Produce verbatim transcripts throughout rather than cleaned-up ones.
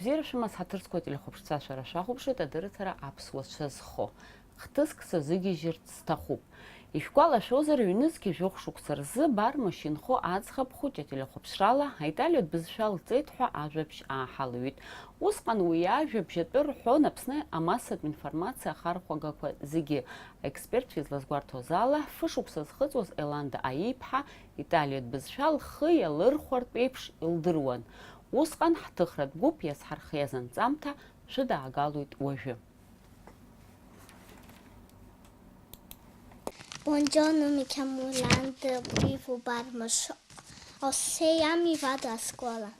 Бзиара шәымаз, ҳаҭыр зқәу ателехәаԥшцәа, шәара шәахәаԥшуеит адырраҭара аԥсуа цәа зхо. Хҭыск сазыгьежьырц сҭахуп. Ишәгәалашәозар, ҩнызқьи жәохә шықәса рзы Бармышь инхо аӡӷаб хәыҷ ателехәаԥшрала аиталиатә бызшәа лҵеит ҳәа ажәабжь ааҳалҩит. Усҟан уи ажәабжь атәы рҳәон Аԥсны амассатә информациа ахархәагақәа зегьы. Аексперт физлазгәарҭоз ала, фышықәса зхыҵуаз Еланда Аиԥҳа италиатә бызшәа лхы иалырхәартә еиԥш илдыруан. Усҟан ҳҭыхратә гәыԥ иазҳархиаз анҵамҭа шәыдаагалоит уажәы. Buongiorno, mi chiamo Lando, vivo Barmos. Ho sei anni, vado a scuola.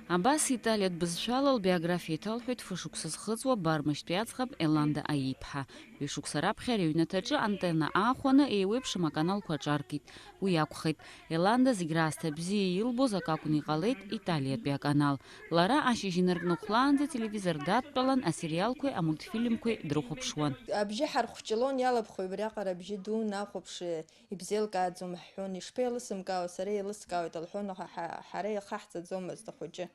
Абас италиатә бызшәала лбиографиа иҭалҳәоит фышықәса зхыҵуа Бармышьтәи аӡӷаб Еланда Аиԥҳа. Ҩышықәса раԥхьа ари аҩнаҭаҿы антенна аахәаны еиуеиԥшым аканалқәа аҿаркит. Уи акәхеит, Еланда зегь раасҭа бзиа илбоз акы акәны иҟалеит италиатәи аканал. Лара ашьыжь инаркны хәлаанӡа ателевизор дадтәалан, асериалқәеи амультфильмқәеи дрыхәаԥшуан. Абжьы ҳархәҷылон, иалаԥхои убриаҟара абжьы ду нахәаԥши, ибзеилкааӡом ҳҳәон, ишԥеилысымкаауа, сара еилыскаауеит, лҳәон, аха ҳа-, ҳара ихаҳҵаӡомызт ахәыҷы,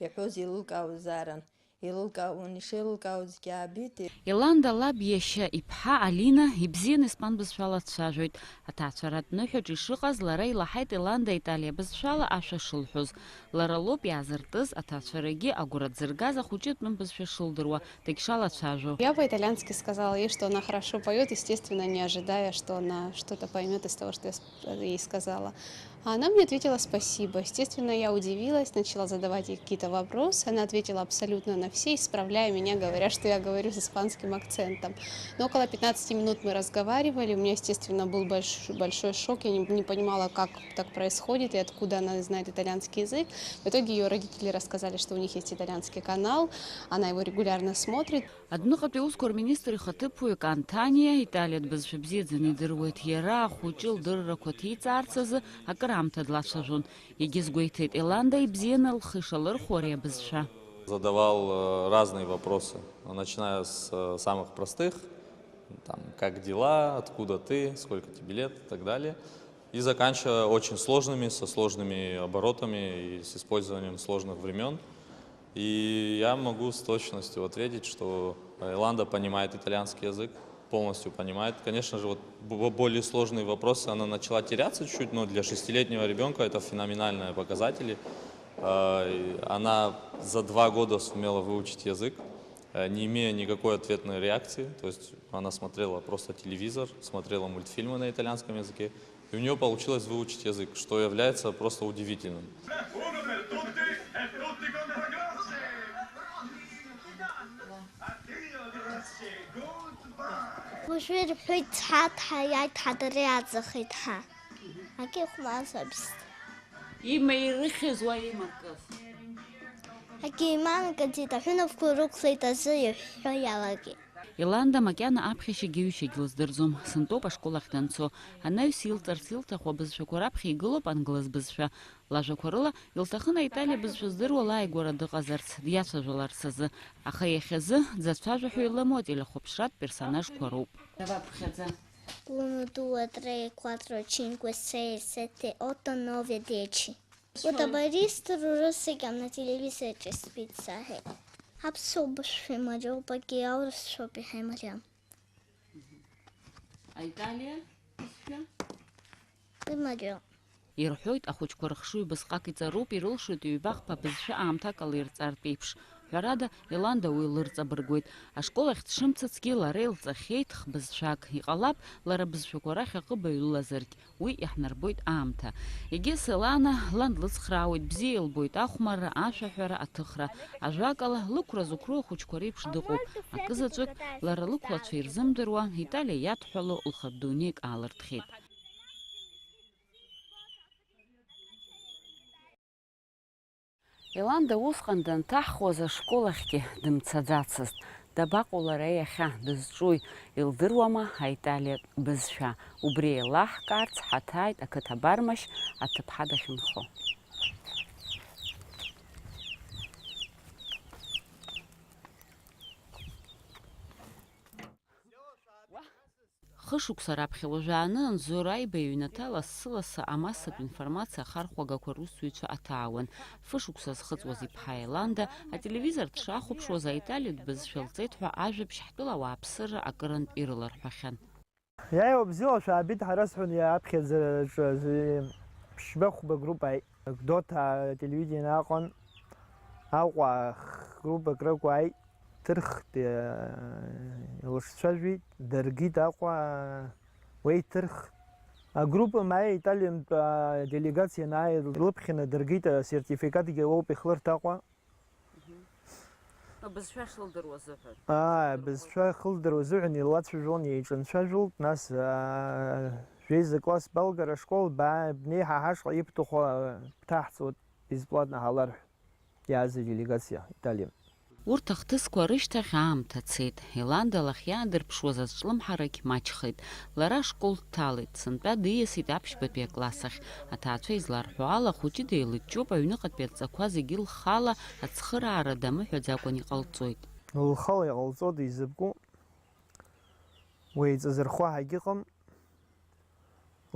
иҳәоз еилылкаауазаарын. Еилылкаауан, ишеилылкаауазгьы аабеит. Еланда лаб иашьа иԥҳа Алина ибзианы испан бызшәала дцәажәоит. Аҭаацәаратә ныҳәаҿ ишыҟаз, лара илаҳаит Еланда италиа бызшәала ашәа шылҳәоз. Лара лоуп иаазыртыз, аҭаацәарагьы агәра дзыргаз ахәыҷы атәым бызшәа шылдыруа, дагьшалацәажәо. Я по-итальянски сказала ей, что она хорошо поёт, естественно, не ожидая, что она что-то поймёт из того, что я сп-, ей сказала. А она мне ответила: «Спасибо». Естественно, я удивилась, начала задавать ей какие-то вопросы. Она ответила абсолютно на все, исправляя меня, говоря, что я говорю с испанским акцентом. Но около пятнадцати минут мы разговаривали. У меня, естественно, был больш-, большой шок. Я не, не понимала, как так происходит и откуда она знает итальянский язык. В итоге её родители рассказали, что у них есть итальянский канал, она его регулярно смотрит. Адәныҟатәи аусқәа рминистр ихаҭыԥуаҩык Антаниа италиатә бызшәа бзиаӡаны идыруеит. Иара ахәыҷы лдыррақәа ҭиҵаарц азы акыр аамҭа длацәажәон. Егьызгәеиҭеит, Еланда ибзианы лхы ишалырхәо ари абызшәа. Задавал, э, разные вопросы, начиная с, э, самых простых, там, как дела, откуда ты, сколько тебе лет и так далее, и заканчивая очень сложными, со сложными оборотами и с использованием сложных времён. И я могу с точностью ответить, что Еланда понимает итальянский язык, полностью понимает. Конечно же, вот бо-, более сложные вопросы, она начала теряться чуть-чуть, но для шестилетнего ребёнка это феноменальные показатели. Э, и она за два года сумела выучить язык, э, не имея никакой ответной реакции. То есть она смотрела просто телевизор, смотрела мультфильмы на итальянском языке. И у неё получилось выучить язык, что является просто удивительным. Уажәы ирҳәоит, ҳа дҳаиааит, ҳа дара иаӡахеит, ҳа. Акы ихәмарзаап. Има ирыхьыз уа имакыз. Акы имамкӡеит, аҳәынаԥқәа рықәлеит азы иҳәҳәо иалагеит. Еланда макьана аԥхьашьагьы ҩышьагь лыздырӡом. Сынтәоуп ашкол ахь данцо. Анаҩс илҵарц илҭаху абызшәақәа раԥхьа игылоуп англыз бызшәа. Лажәақәа рыла, илҭахын аиталиа бызшәа здыруа лааигәара дыҟазарц, диацәажәаларц азы. Аха иахьазы дзацәажәаҳәо илымоу ателехәаԥшратә персонажқәа роуп. Давай, ԥхьаӡа. Uno, due, tre, quattro, cinque, sei, sette, otto, nove, dieci. Уи абаристр урысыгьы на телевизорҿы спицаҳәеит. Аԥсуа бызшәа имариоуп, акгьы аурысшәоуп иҳаимариам. Аиталиа бызшәа? Имариоуп. Ирҳәоит, ахәыҷқәа рыхшыҩ убасҟак иҵаруп, ирылшоит ҩба-хԥа бызшәа аамҭак ала ирҵартә еиԥш. Ҳәарада, Еланда уи лырҵабыргуеит. Ашкол ахь дшымцацгьы, лара илҵахьеит х-бызшәак. Иҟалап, лара бызшәақәа рахь аҟыбаҩ лылазаргь. Уи иаҳнарбоит аамҭа. Егьыс Елана лан длыцхраауеит, бзиа илбоит ахәмарра, ашәаҳәара, аҭыхра. Ажәакала, лықәра зықәроу ахәыҷқәа реиԥш дыҟоуп. Акызаҵәык, лара лықәлацәа ирзымдыруа, Италиа иадҳәалоу лхатә дунеик аалыртхьеит. Еланда усҟан данҭаҳхуаз ашкол ахьгьы дымцаӡацызт. Дабаҟоу лара иахьа, дызҿуи, илдыруама аиталиатә бызшәа. Убри еилаҳкаарц ҳаҭааит ақыҭа Бармашь аҭыԥҳа дахьынхо. Фышықәса раԥхьа уажәааны Анзор Аиба иҩнаҭа лассы-лассы амассатә информациа ахархәагақәа русзуҩцәа аҭаауан. Фышықәса зхыҵуаз иԥҳа Еланда ателевизор дшахәаԥшуаз аиталиатә бызшәа лҵеит ҳәа ажәабжь ҳтәыла ауааԥсыра акырынтә ирыларҳәахьан. Иааиуа бзиала шәаабеит, ҳара сҳәон, иааԥхьаӡараҿы аӡәы ԥшьба-хәба группа ааит. Гәдоуҭа ателевидение аҟан Аҟәа х-, группак ракәы ааит. Ҭырхт, э, илыҿцәажәеит, дыргеит Аҟәа, уеиҭырхт. Агруппа мааи Италиантә, а, делегациа анааи, илыԥхьаны дыргеит, асертификатгьы уоуп ихлырҭ Аҟәа. Абызшәа шылдыруа азыҳәан. Аа, абызшәа хылдыруа азыҳәан илацәажәон, еиҿынцәажәалт, нас, аа, жәеиза класс балгар ашкол, баа, бнеи ҳа ҳашҟа ибҭаху, аа, бҭаҳҵоит, безплатно ҳаларҳә, иааз аделегациа, Италиа. Урҭ ахҭысқәа рышьҭахь аамҭа цеит. Еланда лахь иаадырԥшуаз азҿлымҳарагь маҷхеит. Лара ашкол дҭалеит, сынтәа диасит аԥшьбатәи акласс ахь. Аҭаацәа изларҳәо ала, ахәыҷы деилыҷҷоуп, аҩныҟатәи адҵақәа зегьы лхала ацхыраара дамыҳәаӡакәан иҟалҵоит. Лхала иҟалҵо дизыбку, уеиҵазырхо ҳагьыҟам.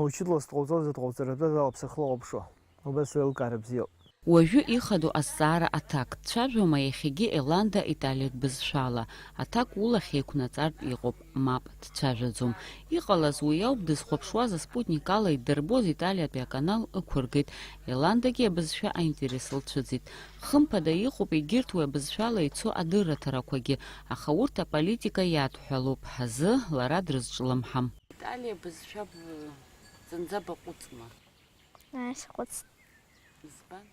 Учыдлас дҟалҵозар дҟалҵаратәы дала ԥсыхла ҟаԥшуа. Убас еилкаара бзиоуп. Уажәы ихадоу азҵаара аҭак, дцәажәома иахьагьы Еланда италиатә бызшәала? Аҭак улахь еиқәнаҵартә иҟоуп, мап, дцәажәаӡом. Иҟалаз уи ауп, дызхәаԥшуаз аспутник ала иддырбоз италиатәи аканал ықәыргеит. Еландагьы абызшәа аинтерес лцәыӡит. Хымԥада, иҟоуп егьырҭ уи абызшәала ицо адырраҭарақәагьы, аха урҭ аполитика иадҳәалоуп ҳазы, лара дрызҿлымҳам. Италиа бызшәа б-, зынӡа баҟәыҵма? Ааи, саҟәыҵт. Избан?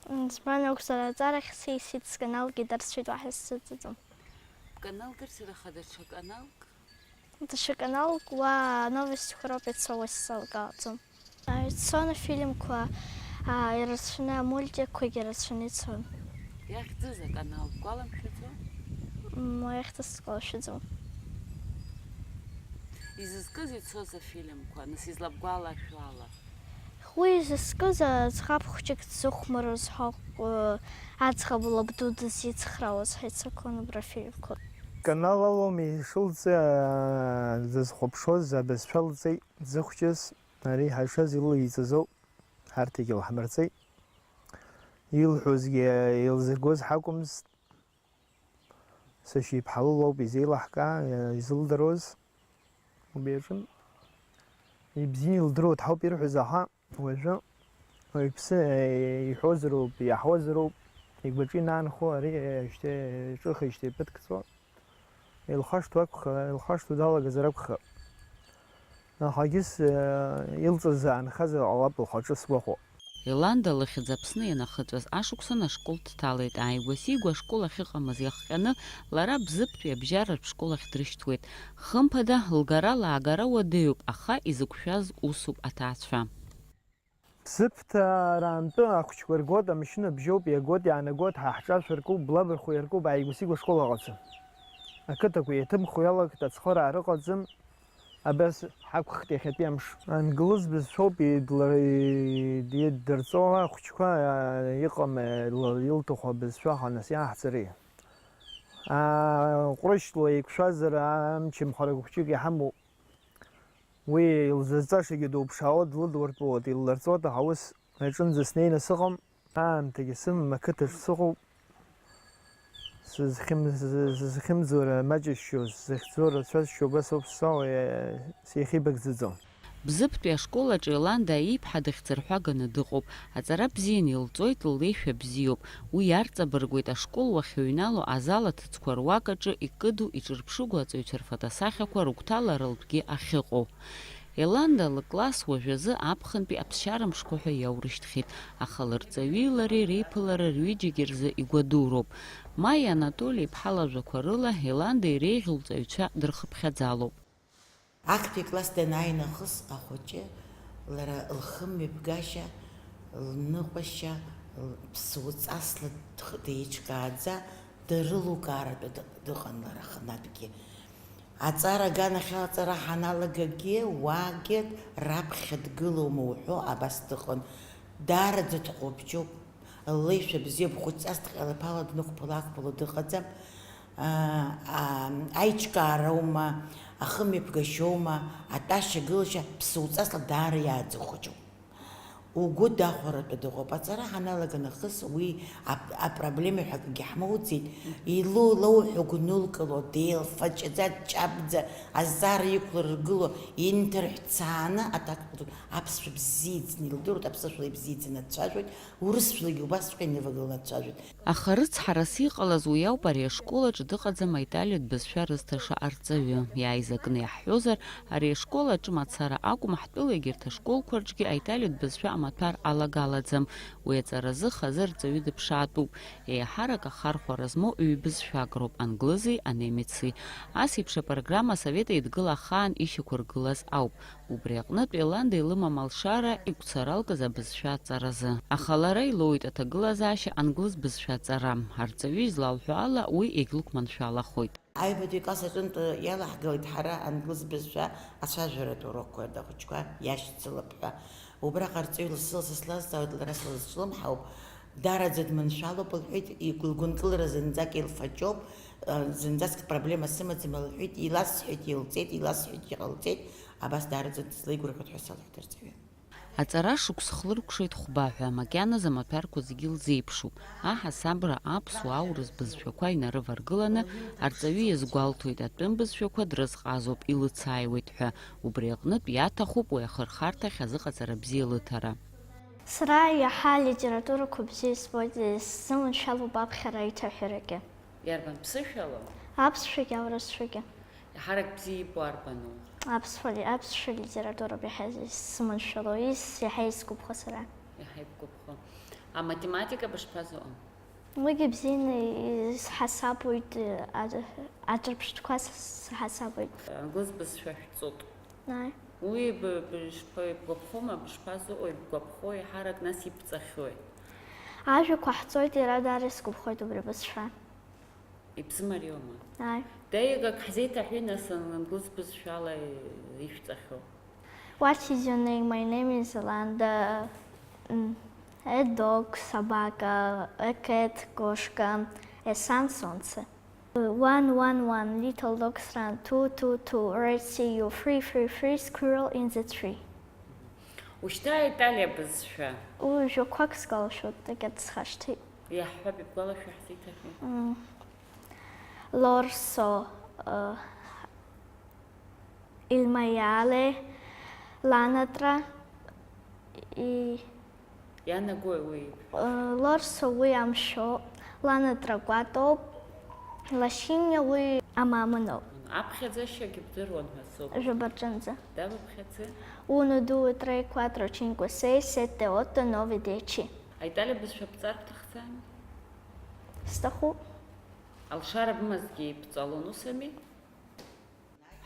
М, избан акәзар, аҵарахь сеисит, сканалгьы дырцәеит, уаҳа сзыҵаӡом. Бканал дырцәеит, аха даҽа каналк? Даҽа каналк, уа ановостьқәа роуп ицо, уа сзалгалаӡом. Ицон афильмқәа, а, ирацәаны, амультикқәагьы рацәаны ицон. Иахьӡыз аканал бгәаламшәаӡо? М, уа иахьӡыз сгәалашәаӡом. Изызкыз ицоз афильмқәа, нас излабгәалашәо ала? Уи изызкыз аӡӷаб хәҷык дзыхәмаруаз ҳәа, э, аӡӷаб лабду дызицхраауаз ҳәа ицақәан убра афильмқәа. Канал алоуми ишылҵыз, аа, дызхәаԥшуаз абызшәа лҵеит, дзыхәҷыз, ари ҳашаз илеиҵазоуп, ҳарҭ егьылҳмырҵеит. Илҳәозгьы илзыргоз ҳакәымызт. Сашьа иԥҳа лылоуп изеилаҳкаа, изылдыруаз. Убри аҿы ибзианы илдыруа дҳауп ирҳәаз, аха уажәы уаҩԥсы, э, иҳәозароуп, иаҳуазароуп, игәаҿы инаанхо ари, э, шьҭа, ҿыхеижьҭеи ԥыҭк ҵуа, илхашҭуа акәха-, илхашҭуа далагазар акәхап. Аха егьыс, э, илҵыз аанхазар ҟалап лхаҿы сгәахәо. Еланда лыхьӡ Аԥсны ианахыҵәаз ашықәсан ашкол дҭалеит. Ааигәа-сигәа ашкол ахьыҟамыз иахҟьаны, лара Бзыԥтәи абжьаратә школ ахь дрышьҭуеит. Хымԥада, лгара-лаагара уадаҩуп, аха изықәшәаз усуп аҭаацәа. Бзыԥҭараантәы ахәыҷқәа ргоит, амашьына бжьоуп, иагоит, иаанагоит, ҳа ҳҿашәаркуп, блабырхәы иаркуп, ааигәа-сигәа ашкол ыҟаӡам. Ақыҭақәа еиҭымхуа иалагеит, ацхыраара ыҟаӡам. Абас ҳақәхт иахьатәи амш. Англыз бызшәоуп идлар-, идырҵо ахәыҷқәа, иҟам, ил-, илҭаху абызшәа ҳанасиаҳҵари. Ҟәрышьла еиқәшәазар, амчымхарак хәыҷык иҳамоуп. Уи илзырҵашагьы дуԥшаауа, длыдуртәуеит, иллырҵуеит, аха ус аҿынӡа снеины сыҟам. Аамҭагьы сымам, ақыҭаҿ сыҟоуп. Сызхьым-, сызхьымӡо маҷышьшьо, сзыхьӡо рацәазшьо убас ауп сзаауа, сеихибагӡаӡом. Бзыԥтәи ашкол аҿы Еланда иԥҳа дыхьӡырҳәаганы дыҟоуп. Аҵара бзианы илҵоит, ллеишәа бзиоуп. Уи иарҵабыргуеит ашкол уахьыҩнало азал аҭыӡқәа руак аҿы икыду иҿырԥшыгоу аҵаҩцәа рфотосахьақәа рыгәҭаларалтәгьы ахьыҟоу. Еланда лыкласс уажәазы аԥхынтәи аԥсшьара мшқәа ҳәа иаурышьҭхьеит, аха лырҵаҩи лареи реиԥылара рҩыџьагьы рзы игәадуроуп. Маиа Анатоли-иԥҳа лажәақәа рыла, Еланда иреиӷьу лҵаҩцәа дырхыԥхьаӡалоуп. Актәи акласс данааи нахыс ахәыҷы лара лхымҩаԥгашьа, лныҟәашьа, лԥсуа ҵасла дх-, деиҿкааӡа, дырылукааратәы ды-, дыҟан лара ханатәгьы. Аҵара аганахьала аҵара ҳаналагагьы, уаагьы раԥхьа дгылоума уҳәо, абас дыҟан. Даараӡа дҟәыбҷоуп, ллеишәа бзиоуп, хәыҷҵас дҟьалаԥала днықәԥала-аақәԥало дыҟаӡам. Аа, аа, аиҿкаароума, Ахымҩаԥгашьоума, атәашьа-гылашьа ԥсуҵасла даара иааӡахәыҷуп. Угәы дахәаратәы дыҟоуп. Аҵара ҳаналага нахыс уи ап-, апроблема ҳәа акгьы ҳмоуӡеит. Илоу-лоуҳәа гәнылкыло, деилфаҷаӡа, ҷабӡа, азҵаара иқәларгыло, инҭырҳәцааны аҭак ҟаҵоит. Аԥсшәа бзиаӡаны илдыруеит, аԥсышәала ибзиаӡаны дцәажәоит, урысшәалагьы убасҵәҟьа инывагыланы дцәажәоит. Аха рыцҳарас иҟалаз уи ауп ари ашкол аҿы дыҟаӡам аиталиатә бызшәа рызҭаша арҵаҩы. Иааизакны иаҳҳәозар, ари ашкол аҿы мацара акәым, ҳтәыла егьырҭ ашколқәа рҿгьы аиталиатә бызшәа амаҭәар алагалаӡам. Уи аҵаразы хазы арҵаҩы дыԥшаатәуп. Еиҳарак ахархәара змоу ҩбызшәак роуп, англызи анемеци. Ас еиԥш апрограмма Асовет Еидгыла ахаан ишьақәыргылаз ауп. Убри аҟнытә Еланда илымам алшара игәцаралкыз абызшәа аҵаразы. Аха лара илоуит аҭагылазаашьа англыз бызшәа аҵара. Арҵаҩы излалҳәо ала, уи егьлықәманшәалахоит. Аҩбатәи класс аҿынтә иалаҳгалеит ҳара англыз бызшәа ацәажәаратә урокқәа, ахәыҷқәа иашьцылап ҳәа. Убраҟа арҵаҩы лассы-лассы слазҵаауеит, лара слызҿлымҳауп. Даараӡа дманшәалоуп, лҳәеит, игәынкылара зынӡак илфаҷоуп, зынӡаск проблема сымаӡам, лҳәеит, иласҳәеит, илҵеит, иласҳәеит, иҟалҵеит, абас даараӡа дызлеигәырӷьоит ҳәа салҳәеит арҵаҩы. Аҵара шықәс хлыркәшеит хәба ҳәа, макьаназы амаҭәарқәа зегьы лзеиԥшуп. Аҳасабра, аԥсуа, аурыс бызшәақәа инарываргыланы, арҵаҩы иазгәалҭоит, атәым бызшәақәа дрызҟазоуп, илыцааиуеит ҳәа. Убри аҟнытә иаҭахуп уи ахырхарҭахь азыҟаҵара бзиа лыҭара. Сара иаҳа алитературақәа бзиа избоит, исзыманшәалоуп аԥхьара аиҭаҳәарагьы. Иарбан ԥсышәала? Аԥсшәагьы аурысшәагьы. Иаҳарак бзиа ибо арбану? Аԥсуа ли-, аԥсшәа литературоуп иаҳа исзыманшәало, ис-, иаҳа исгәаԥхо сара. Иаҳа ибгәаԥхо. Аматематика бышԥазыҟам? Уигьы бзианы исҳасабуеит, а-, аҿырԥштәқәа с-, сҳасабуеит. Англыз бызшәа шәҵоит. Ааи. Уи б-, бышԥа-, ибгәаԥхома, бышԥазыҟоу, ибгәаԥхо, еиҳарак нас ибҵахьои? Ажәақәа ҳҵоит, иара даара исгәаԥхоит убри абызшәа. Ибзымариоума? Ааи. Даигак ҳзеиҭаҳәеи, нас, англыз бызшәала ишәҵахьоу? What is your name? My name is Ланда. М, a dog, собака, a cat, кошка, a sun, солнце. One, one, one, little dogs run, two, two, two, red sea, you, three, three, three, squirrel in the tree. Ушьҭа аиталиа бызшәа. Уи жәақәак сгәалашәоит, дагьыдсхашҭит. Иаҳҳәап, ибгәалашәо ҳзеиҭаҳәеи? М. L'orso, э, il maiale, l'anatra, и- Иаанагои уи? Э, l'orso уи амшәоуп, l'anatra акәатоуп, la scimmia уи амамоноуп. Аԥхьаӡашьагьы бдыруан ҳәа соуп. Жәаба рҿынӡа. Дабаԥхьаӡеи? Uno, due, tre, quattro, cinque, sei, sette, otto, nove, dieci. Аиталиа бызшәа бҵар бҭахӡами? Сҭахуп. Алшара бымазҭгьы ибҵалон, ус ами?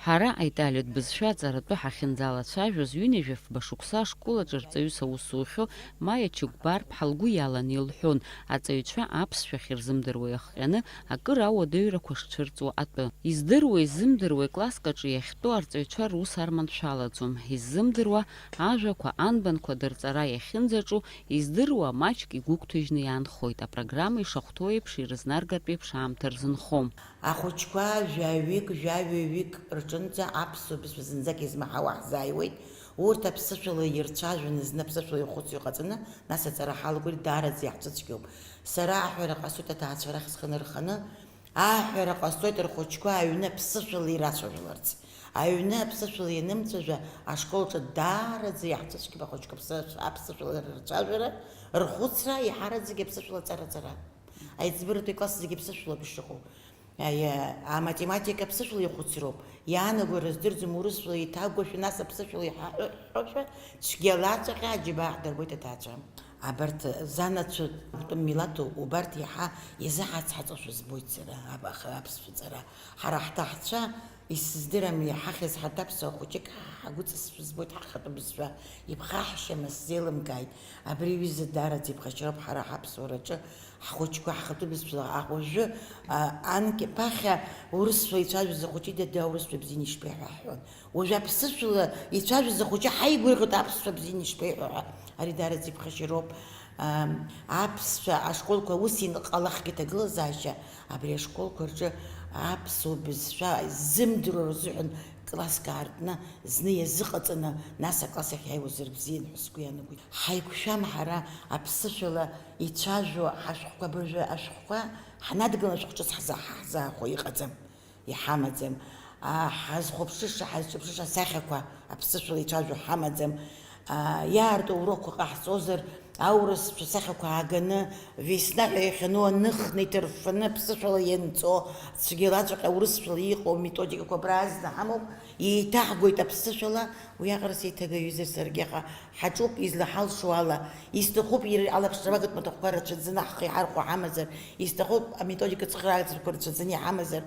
Ҳара аиталиатә бызшәа аҵаратәы ҳахьынӡалацәажәоз, ҩынҩажәи фба шықәса ашкол аҿы рҵаҩыс аус зухьоу Маиа Чыгәбарԥҳа лгәы иаланы илҳәон, аҵаҩцәа аԥсшәахь ирзымдыруа иахҟьаны акыр ауадаҩрақәа шцәырҵуа атәы. Издыруеи изымдыруеи класск аҿы иахьтәоу арҵаҩцәа рус арманшәалаӡом. Иззымдыруа, ажәақәа, анбанқәа дырҵара иахьынӡаҿу, издыруа, маҷк игәыгәҭажьны иаанхоит, апрограмма ишахәҭоу еиԥш, ирызнаргартә еиԥш аамҭа рзынхом. Ахәыҷқәа жәаҩык, жәаҩаҩык рҿынӡа аԥсуа бызшәа зынӡак измаҳауа ҳзааиуеит. Урҭ аԥсышәала ирцәажәаны зны аԥсышәала ихәыцуа иҟаҵаны, нас аҵара ҳалагоит, даараӡа иаҳцәыцәгьоуп. Сара аҳәара ҟасҵоит аҭаацәа рахь схы нырханы, аҳәара ҟасҵоит рхәыҷқәа аҩны аԥсышәала ирацәажәаларц. Аҩны аԥсышәала ианымцәажәа, ашколҿы даараӡа иаҳцәыцәгьоуп ахәыҷқәа аԥсышәа-, аԥсышәала рырцәажәара, рхәыцра, еиҳараӡак аԥсышәала аҵара-ҵара. Аиҵбыратәи класс зегьы ԥсышәлоуп ишыҟоу. Аиа, аматематика ԥсышәла ихәыцроуп. Иаанаго рыздырӡом, урысшәла иҭагәашәа, нас аԥсышәла иҳаҳәҳәошәа, цәгьала ҵәаҟьа аџьабаа ҳдырбоит аҭаацәа. Абарҭ занацәа, урҭ милаҭу, убарҭ иаҳа изаҳацҳаҵошәа збоит сара, аб-, аха аԥсшәа ҵара. Ҳара ҳҭаацәа исыздырам, иҳахьыз ҳарҭ аԥсуа хәыҷык ҳагәыҵысшәа збоит, ҳхатәы бызшәа иԥхаҳшьама сзеилымкааит. Абри аҩыза даараӡа иԥхашьароуп ҳара ҳаԥсуараҿы. Ҳхәыҷқәа ҳхатәы бызшәала, а, уажәы, а, анкьа ԥахьа урысшәа ицәажәоз ахәыҷы, дада, урысшәа бзианы ишԥеиҳәо ҳҳәон. Уажәы аԥсышәала ицәажәоз ахәыҷы ҳаигәырӷьоит аԥсшәа бзианы ишԥеиҳәо ҳәа. Ари даараӡа иԥхашьароуп. Ам, аԥсшәа ашколқәа ус иҟалахгьы аҭагылазаашьа, абри ашколқәа рҿы аԥсуа бызшәа ззымдыруа рзыҳәан Класск аартны, зны иазыҟаҵаны, нас акласс ахь иааиуазар бзиан ҳәа сгәы иаанагоит. Ҳаиқәшәам ҳара аԥсышәала ицәажәо ҳашәҟәқәа, абыржәы ашәҟәқәа ҳанадгылан, ашәҟәҿыц ҳза-, ҳзаахәо иҟаӡам, иҳамаӡам. А, ҳазхәаԥшыша, ҳазҿыԥшыша асахьақәа аԥсышәала ицәажәо ҳамаӡам. А, иаарту аурокқәа ҟаҳҵозар, аурысшәа сахьақәа ааганы, Весна ҳәа иахьану аныхны иҭырффаны аԥсышәала ианҵо, цәгьалаҵәҟьа аурысшәала иҟоу методикақәа абра азна ҳамоуп, еиҭаҳгоит аԥсышәала, уиаҟара сеиҭагаҩызар саргьы, аха ҳаҿуп излаҳалшо ала, исҭахуп ир-, алаԥшра амагатә маҭәахәқәа рацәаӡаны ҳхы иҳархәо ҳамазар, исҭахуп аметодика цхыраагӡақәа рацәаӡаны иҳамазар,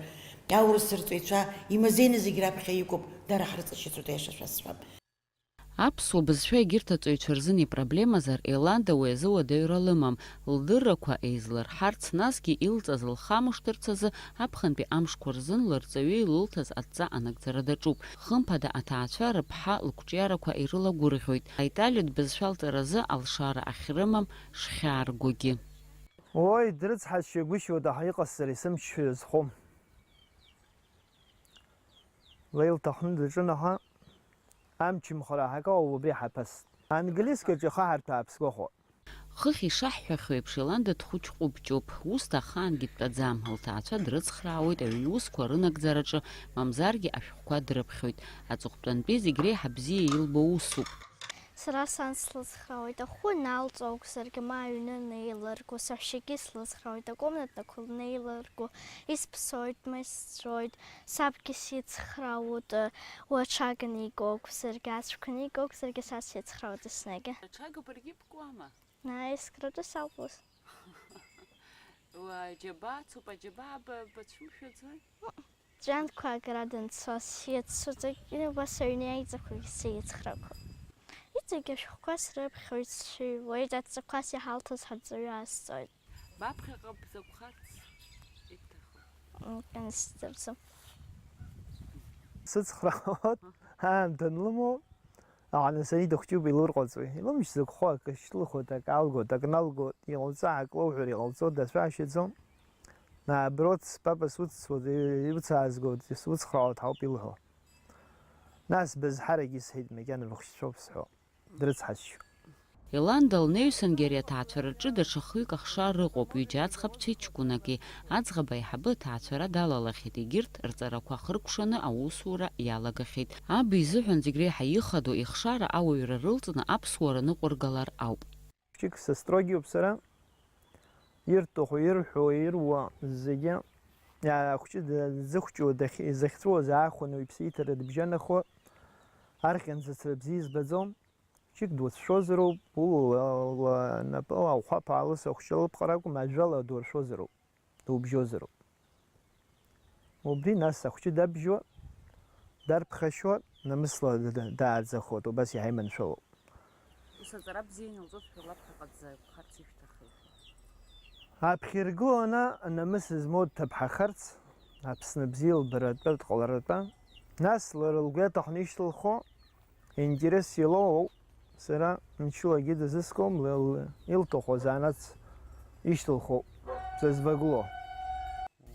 аурыс рҵаҩцәа имазеины зегь раԥхьа иқәуп, дара ҳрыҵашьыцуеит, аиаша шәасҳәап. Аԥсуа бызшәа егьырҭ аҵаҩцәа рзын ипроблемазар, Еланда уи азы уадаҩра лымам, лдыррақәа еизлырҳарц, насгьы илҵаз лхамышҭырц азы аԥхынтәи амшқәа рзын лырҵаҩы илылҭаз адҵа анагӡара даҿуп. Хымԥада, аҭаацәа рыԥҳа лқәҿиарақәа ирылагәырӷьоит, аиталиатә бызшәа алҵаразы алшара ахьрымам шхьааргогьы. Уи дрыцҳасшьо гәышьоит, аха иҟасҵара исымччо иазхом. Уи илҭахны даҿын, аха амчымхара аҳакауа убри ҳаԥыст. Английскаҿы ихаҳарҭәаап сгәахәуа. Хыхь ишаҳҳәахьоу еиԥш, Еланда дхәыҷ-ҟәыбҷоуп, ус ахаангьы дтәаӡам, лҭаацәа дрыцхраауеит аҩн-усқәа рынагӡараҿы, мамзаргьы ашәҟәқәа дрыԥхьоит. Аҵыхәтәантәи зегь реиҳа бзиа илбо усуп. Сара сан слыцхраауеит, ахәы налҵуа акәзаргьы, ма аҩны неилырго, саҳәшьагьы слыцхраауеит, акомнатақәа лнеилырго, исԥсоит, ма исҵәоит, сабгьы сицхраауеит, уи аҽага аниго акәзаргьы, ацәқәа аниго акәзаргьы, са сицхраауеит еснагь. Аҽага баргьы бкуама? Наи, скратәы сауп ус. Уа, аџьабаа цуп, аџьабаа ба-, бацәымшәаӡои? Ҷанқәа агара данцо, сиацәыҵәҟьаны убас аҩны аиҵақәагьы сеицхрақәоуп. Иҵегь ашәҟәқәа срыԥхьоит, сшыҩуеит, адҵақәас иҳалҭоз ҳарҵаҩы аасҵоит. Баԥхьаҟа бзакәхарц ибҭаху? М, сдырӡом. Сыцхраауеит, аамҭа анлымоу, аха нас ани дыхәҷуп, илурҟаҵои? Илымч зықәхо акы шьҭлыхуеит, акы алгоит, акы налгоит, иҟалҵа, акы лоуҳәар иҟалҵо, дацәаашьаӡом. Наоборот, папа суццуеит, иуцаазгоит, суцхраауеит ҳауп илҳәо. Нас бызҳарагьы исҳәеит, макьана быхшьцәоуп сҳәо, дрыцҳасшьо. Еланда лнаҩсангьы ари аҭаацәараҿы даҽа хҩык ахшара ыҟоуп, ҩыџьа аӡӷабцәеи ҷкәынаки. Аӡӷаб аиҳабы аҭаацәара далалахьеит, егьырҭ рҵарақәа ахыркәшаны аусура иалагахьеит. Аб изыҳәан зегь реиҳа ихадоу ихшара ауаҩра рылҵны аԥсуара ныҟәыргалар ауп. Хәҷык са строгиуп сара, ирҭаху, ирҳәо, ируа зегьы, иа-, ахәҷы д-, дзыхәҷу дахь-, изахьҵәуаз аахәаны уаҩԥсы иҭара дыбжьанахуа, архьынӡацара бзиа избаӡом. Хәҷык дуцәшәозароуп, ула ла-, ла-, напыла ухәаԥ аалыс ахәҷы лыԥҟара акәым, ажәала дуршәозароуп, дубжьозароуп. Убри нас ахәҷы дабжьо, дарԥхашьо, намысла д-, д-, дааӡахоит, убас иҳаиманшәалоуп. Ус аҵара бзиа ианылҵозшәа лаԥхьаҟа дзаақәхарц ишәҭахеит. Аԥхьа иргыланы анамыс змоу дҭыԥҳахарц, Аԥсны бзиа лбаратәа, дҟаларатәа, нас лара лгәы иаҭахны ишьҭылхо, Интерес илоу сара мчылагьы дазыскуам, ил-, илҭаху азанааҭс ишьҭылхуп, сызвагылоу.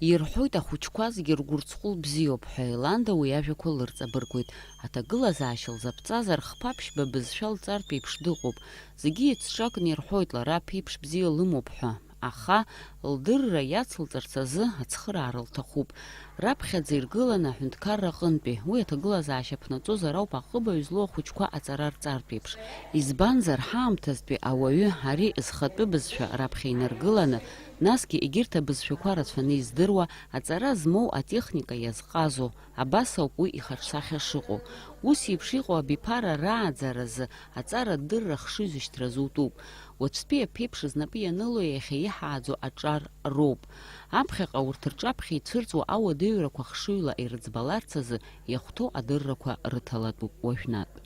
Ирҳәоит, ахәыҷқәа зегьы ргәырҵҟәыл бзиоуп ҳәа, Еланда уи ажәақәа лырҵабыргуеит. Аҭагылазаашьа лзаԥҵазар, хԥа-ԥшьба бызшәа лҵартә еиԥш дыҟоуп. Зегьы еицҿакны ирҳәоит, лара аԥеиԥш бзиа лымоуп ҳәа. Аха лдырра иацылҵарц азы ацхыраара лҭахуп. Раԥхьаӡа иргыланы аҳәынҭқарра аҟынтәи, уи аҭагылазаашьа ԥнаҵозар ауп аҟыбаҩ злоу ахәыҷқәа аҵара рҵартә еиԥш. Избанзар, ҳаамҭазтәи ауаҩы ари зхатәы бызшәа раԥхьа инаргыланы, насгьы егьырҭ абызшәақәа рацәаны издыруа, аҵара змоу атехника иазҟазоу, абас ауп уи ихаҿсахьа шыҟоу. Ус еиԥш иҟоу абиԥара рааӡаразы аҵара адырра хшыҩзышьҭра зутәуп. Уаҵәтәи аԥеиԥш знапы ианыло иахьа иҳааӡо аҿар роуп. Аԥхьаҟа урҭ рҿаԥхьа ицәырҵуа ауадаҩрақәа хшыҩла ирыӡбаларц азы иахәҭоу адыррақәа рыҭалатәуп уажәнатә.